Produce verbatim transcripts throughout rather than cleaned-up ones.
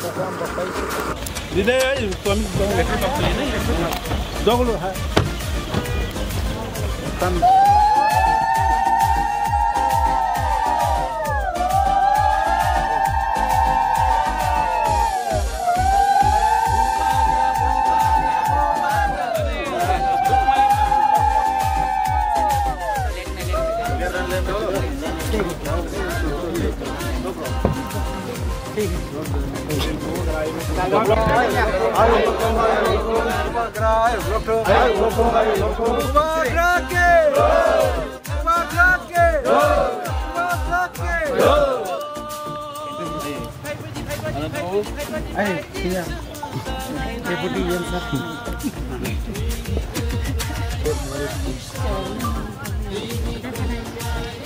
Dile, eh, suami dong, dong, dong.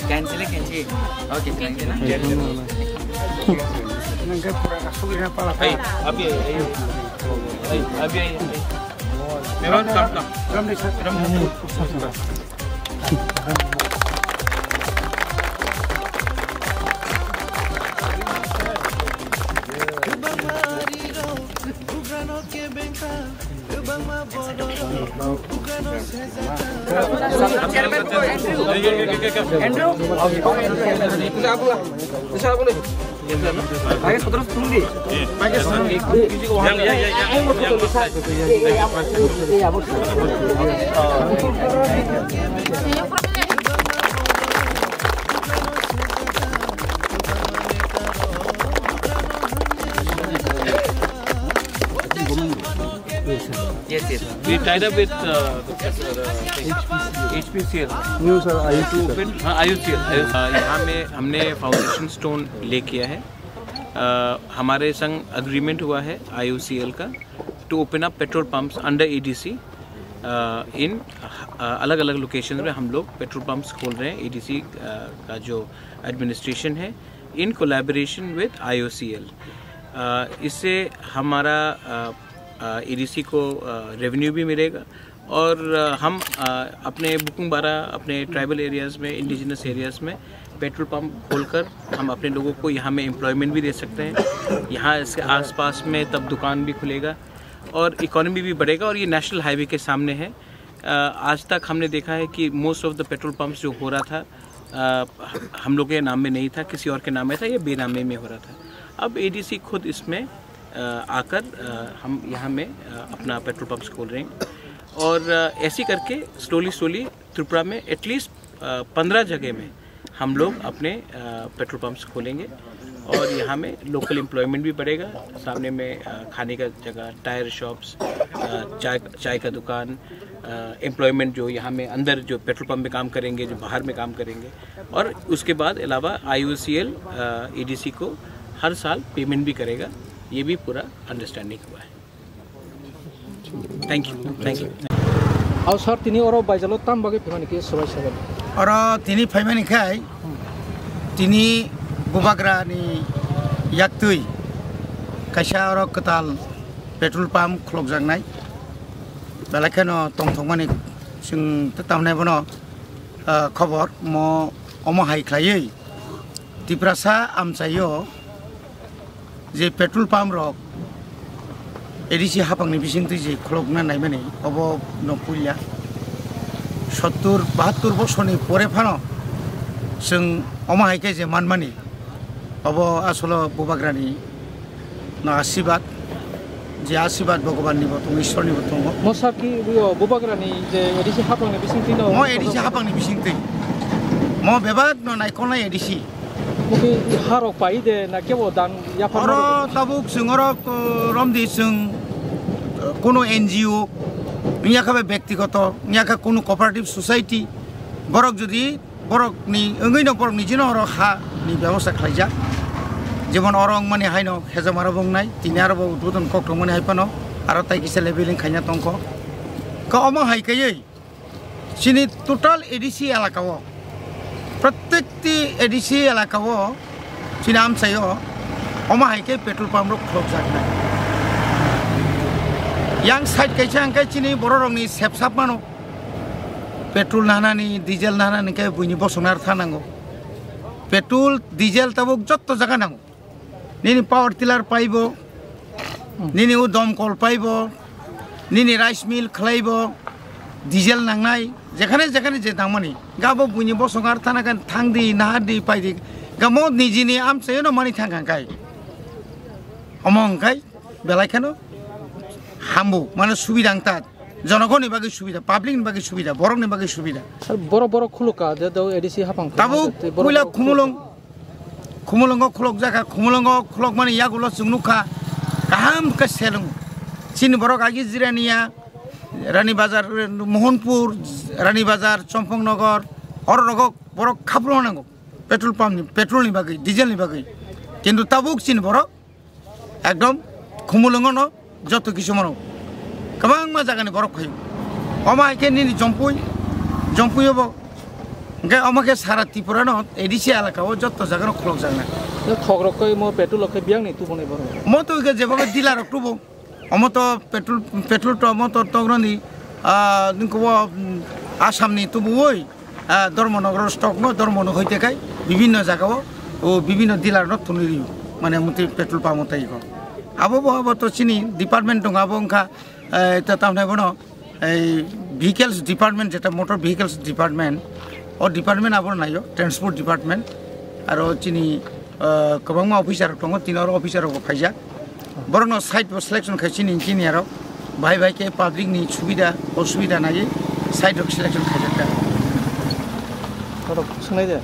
Cancel, cancel. Okay, cancel. Hey, Abhi, hey, hey. Hey, Abhi, hey, hey. Ram, Ram, Ram. Ram, Ram. Yes, yes. We tied up with, uh, the, uh, H P C L. No, sir, I U C L. To open, हाँ, I U C L, I U C L। Uh, यहाँ में हमने foundation stone ले किया है। Uh, हमारे संग एग्रीमेंट हुआ है I U C L का, to open up petrol pumps under A D C। Uh, इन, uh, अलग-अलग लोकेशन में हम लोग पेट्रोल पंप्स खोल रहे हैं। A D C, uh, का जो एडमिनिस्ट्रेशन है, in collaboration with I U C L। Uh, इससे हमारा, uh, uh, A D C को, uh, रेवेन्यू भी मिलेगा और, uh, हम, uh, अपने बुकुंग बारा, अपने ट्राइबल एरियाज़ में, इंडिजिनस एरियाज़ में पेट्रोल पंप खोलकर हम अपने लोगों को यहाँ में एम्प्लॉयमेंट भी दे सकते हैं। यहाँ इसके आसपास में तब दुकान भी खुलेगा और इकोनॉमी भी बढ़ेगा। और ये नेशनल हाईवे के सामने है। अ, आज तक हमने देखा है कि most of the petrol pumps जो हो रहा था, अ, हम लोग के नाम में नहीं था, किसी और के नाम में था, ये बेनामे में हो रहा था। अब A D C खुद इसमें, अ, आकर, अ, हम यहाँ में, अ, अपना पेट्रोल पंप्स खोल रहे हैं और, अ, ऐसे करके स्लोली स्लोली त्रिपुरा में एटलीस्ट, अ, पन्द्रह जगह में हम लोग अपने, अ, पेट्रोल पंप्स खोलेंगे और यहाँ में लोकल एम्प्लॉयमेंट भी बढ़ेगा। सामने में, अ, खाने का जगह, टायर शॉप्स, अ, चाय, चाय का दुकान, अ, एम्प्लॉयमेंट जो यहाँ में अंदर जो पेट्रोल पंप में काम करेंगे, जो बाहर में काम करेंगे, और उसके बाद अलावा I U C L, a, A D C को हर साल पेमेंट भी करेगा। ये भी पूरा अंडरस्टैंडिंग हुआ है। Thank you, thank you। Ao sir, tini oro baijalo tam bagwi phaimani khe swbai sabai. Oro tini phaimani khai, tini Bubagra ni yaktwi kaisa oro kwtal petrol pump khulokjaknai. Belai kheno tongthokmani chwng ta tamnai bono, ah, khobor mo omo hai khlaiwi Tiprasa amchaio je petrol pump rok A D C hapangni bisingtwi je khulokna naimani obo no puila sottur bahattur bosorni pore phano chwng omo hai khe je manmani obo asolo Bubagrani no asibad, je asibad Bhagwan ni bo tongo, Ishwar ni bo tongo. Mo sir ki bo Bubagra ni je A D C hapang ni bising twi no. Mo A D C hapang ni bising twi. Mo bebak no naikolnai A D C. Mo ki harok pai de na kebo dan ya pha. Oro tabuk chwng oro, uh, romdi chwng, uh, kuno N G O, wngya khe bai byaktigoto, wngya khe kuno cooperative society, borok jodi borokni wngwi no borokni jino oro ha ni bebosta khlaijak. Jemon oro wngmani haino Hejamara bo wngnai, tini aro bo udbodon kok tongmani hai phano aro tai kisa leveling khaina tongkho. Khe omo hai kaiwi chini total A D C elaka o, prottekti A D C elaka o chini amchaio omo hai khe petrol pump rok khulokjaknai. Yang side kaisa hwnkhe chini bororokni sepsap mano. Petrol nahanani, diesel nahanani khe buini bosongni artha nango. Petrol, diesel tabuk jotto jaga nango. Nini power tiller paibo, Nini o domkol paibo, nini rice mill khlaibo, diesel nangnai, jekhane jekhane je nangmani. Gabo buini bosong ar thana khan thangdi, nahardi, paidi. Gamo nijini amchaino mani thang khan kai. Omo hwnkhe belai kheno hambu, mane subida wngta. Jonogonni bagwi subida, public ni bagwi subida, borokni bagwi subida. Sir, borok, borok khulukha, je do A D C haphang Tabuk tei borok, puila borok Khumulwng, Khumulwngo khulokjakha, Khumulwngo khulokmani yagulo chwng nukha, kaham khe selwngo. Chini borok agi Jirania, Rani Bazar, Mohanpur, Rani Bazar, Champaknagar, oro rogo borok khaphilma nango. Petrol pump ni, petrol ni bagwi, diesel ni bagwi. Kintu tabuk chini borok ekdom Khumulwngo no joto kisu mano. Kwbangma jaga ni borok phaio. Omo hai khe nini Jompui, Jompui obo. Hwnkhe omo khe sara Tripura no A D C elaka o joto jaga no khulok jaknai. Thok rok khe mo petrol rok khe biyang ni tubunai borok. Mo to khe jebo khe dealer rok tubu. Omo to petrol, petrol to omo to togroni, ah, nungkhe o, mm, Assam ni tubuwi, ah, Dharmanagar stock no, Dharmanagar hoite kai bibhinno jaga o, o bibhinno dealer no thunui rio. Mane muti petrol pump o tai ko. Abo bo, abo to chini department tongo, abo wngkha, eh, ta tamne bono, ei vehicles department, jeta motor vehicles department, o department abo naio, transport department, aro chini, ah, kwbangma officer rok tongo, tini oro officer rok bo phaijak. Borokno side bo selection khai chini engineer rok, bahai bahai khe public ni subida, osubida naiwi side rok selection khaijak kha. Borok swngnai de?